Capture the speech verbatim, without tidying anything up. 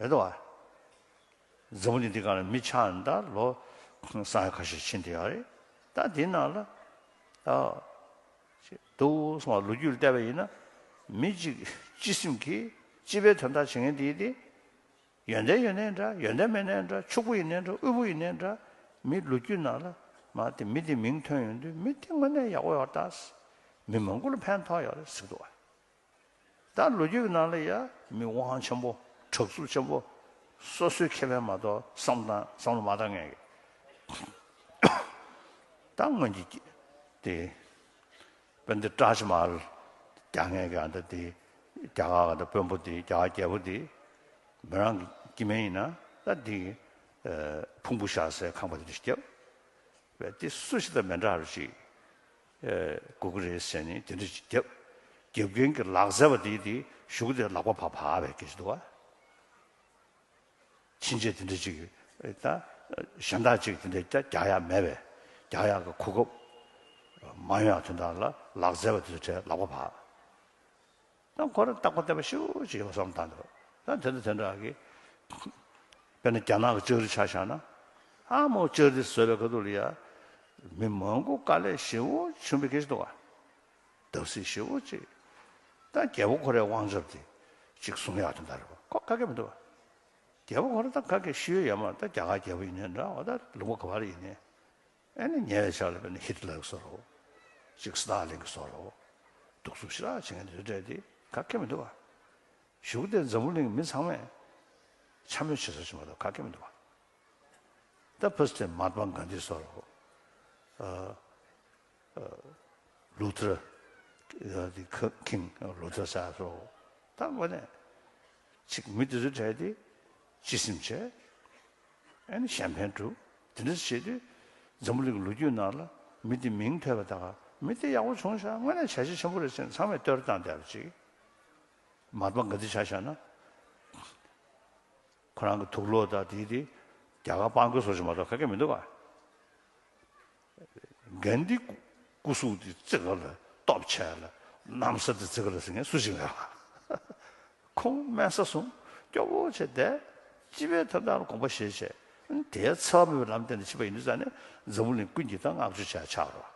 རེད་དོ། འཛམ་བུ་གླིང་འདི་སྒང་ལ་མི་ཆགས་ནས་ད་ལོ་སང་ཡ་ཁ་ཤས་ཕྱིན་བསྡད་ཡོད་རེད། ད་འདི་ནང་ལ་ད་འདུག་སོང་བ་ལོ་རྒྱུས་ལ་བལྟས་པ་ཡིན་ན། མི་གཅིག་སྤྱི་སེམས་ཀྱིས་སྤྱི་པའི་དོན་དག་བྱེད་མཁན་དེ་དེ་ཡོན་ཏན་ཡོད་ནའི་འདྲ། ཡོན་ཏན་མེད་ནའི་འདྲ། ཕྱུག་པོ་ཡིན་ནའི་འདྲ། དབུལ་པོ་ཡིན་ནའི་འདྲ། མི་ལོ་རྒྱུས་ནང་ལ་མ་དེ་མི་དེ་མིང་ཐོན་ཡོང་དུས་མི་དེ་དངོས་གནས་ཡག་པོ་ཡོད་ད། མི་མང་པོ་ལ་ཕན་ཐོགས་ཡོད་རེད་ཟེར་གི་འདུག་བ། ད་ལོ་རྒྱུས་ཀྱི་ནང་ལ་ཡ་མི་དབང་ཆེན་པོ་དྲག་རྩལ་ཆེན་པོ་སོ་སོའི་ཁེ་ཕན་མ་གཏོགས་བསམ་བཏང་བསམ་བློ་མ་བཏང་མཁན་གྱི། ད་སྔོན་གྱི་དེ་དཔེ་འདི་བཀྲ་ཤིས་མར་རྒྱག་མཁན་གྱི་ཨ་འདི་དེ་རྒྱ་གར་ག་འདི་དཔོན་པོ་དེ་རྒྱ་གར་རྒྱལ་པོ་དེ་མི་རང་གི་སྐྱེ་དམན་ཡིན་ན་ད་དེ་ཕུང་པོ་བཞག་སའི་ཁང་པ་དེ་འདྲ་ཞིག་བརྒྱབ། བས་དེ་སུ་ཞིག་དང་མི་འདྲ་བ་ཞིག་དགོས་ཀྱི་རེད་ཟེར་ནས་དེ་འདྲ་ཞིག་བརྒྱབ། རྒྱབ་མཁན་གྱི་ལག་རྩལ་པ་དེ་དེ་གཞུག་གུ་དེ་ལག་པ་བབས་བབས་པའི་སྐད་ཆ་འདུག་བ། ཕྱིན་ཆད་དེ་འདྲ་ཅིག་ད་གཞན་དག་ཅིག་དེ་འདྲ་རྒྱག་ཡག་མེད་པས་རྒྱག་ཡག་གི་གོ་སྐབས་མ་ཡོང་ཡག་དོན་དག་ལ་ལག་རྩལ་པ་དེ་ཚོ་གྲས་ལག་པ་བབས། ད་ཁོ་རང་རྟག་པ་བརྟན་པོ་ཞེ་པོ་ཅིག་ཡོད་བསམ་བཏང་འདུག་ད་དེ་འདྲ་དེ་འདྲ་གི་དཔེར་ན་རྒྱ་ནག་གི་ལྕགས་རི་ཆ་བཞག་ན། ཨ་མོ་ལྕགས་རི་བཟོས་པའི་ཁ་ཐུག་ལ་ཡ་མི་མང་པོ་དཀའ་ལས་ཞེ་པོ་བྱུང་བའི་སྐད་ཆ་འདུག་བ། བརྡབ་གསིག་ཞེ་པོ་ཅིག་ད་རྒྱལ་པོ་ཁོ་རའི་དབང་ཆ་དེ་ཅིག་བཟུང་ཡག་དོན་དག་རེད་བ། ཁོ་ག་གེ་མི་འདུག་བ། རྒྱལ་པོ་ཁོ་ར་ད་ག་གེ་ཤི་ཡོད་ཡ་མ་རེད། ད་རྒྱ་གར་རྒྱལ་པོ་ཡིན་ནའི་འདྲ་བ། ད་ལུང་པ་ག་བ་རེ་ཡིན་ནའི། ཨེ་ནི་ཉེ་བའི་ཆར་ལ་དཔེར་ན་ཧི་ཏི་ལར་གྱི་བཟོ་འདྲ་བོ། ཅིག་སི་ཏཱ་ལིན་གྱི་བཟོ་འདྲ་བོ། གདུག་རྩུབ་ཞེ་དྲག་བྱེད་མཁན་དེ་ཚོ་འདྲ་དེ་ག་གེ་མི་འདུག་བ། གཞུག་དེ་འཛམ་བུ་གླིང་གི་མི་ཚང་མས་འཕྱ་སྨོད་བྱེད་ས་ཞིག་མ་གཏོགས་ག་གེ་མི་འདུག་བ། ད་ཕར་ཚུར་མ་ཧཱ་ཏ་མ་གྷན་དྷི་བཟོ་འདྲ་བོ། ཨ། ལུ་ཐར། ཨ། དེ་ཁ་ཁིང་ལུ་ཐར་ཟེར་སོགས། ད་དངོས་གནས་ཅིག་མི་དེ་ཚོའི་གྲས་དེ་སྤྱི་སེམས་བྱས། ཨ་ནི་གཞན་ཕན་སྒྲུབ། དེ་འདྲ་བྱེད་དུས་འཛམ་བུ་གླིང་གི་ལོ་རྒྱུས་ནང་ལ་མི་དེ་མིང་ཐོས་པ་ད་ག་མི་དེ་ཡག་པོ་བྱུང་ཤག་དངོས་གནས་བྱས་རྗེས་ཆེན་པོ་རེད་ཟེར་ནས་ཚང་མས་བསྟོད་ར་བཏང་བསྡད་པ་ཅིག་མ་ཧཱ་ཏ་མ་གྷན་དྷི་ཆ་བཞག་ན། ཁོ་རང་གི་དུག་སློག་དང་དེའི་དེ་རྒྱ་གར་དཔང་རྒོལ་བཟོ་ཞིག་མ་གཏོགས་ག་གེ་མི་འདུག་ག་གྷན་དྷི་སྐུ་གཟུགས་དེ་ཙི་ག་ལ་སྟོབས་ཆེ་ལ་གནམ་ས་དེ་ཙི་ག་ལ་ཟེར་མཁན་སུ་ཞིག་མེད་པ། ཁོང་དམན་ས་བཟུང་སྐྱོ་བོ་བྱས་བསྡད། སྤྱི་པའི་དོན་དག་ལ་དགོངས་པ་བཞེས་བྱས། དེའི་འཚེ་བ་མེད་པའི་ལམ་བསྟན་ནས་ཕྱིན་པ་ཡིན་དུས་ཙང་ནས་འཛམ་བུ་གླིང་ཀུན་གྱིས་ད་བསྔགས་བརྗོད་བྱས་ཆགས་རོགས།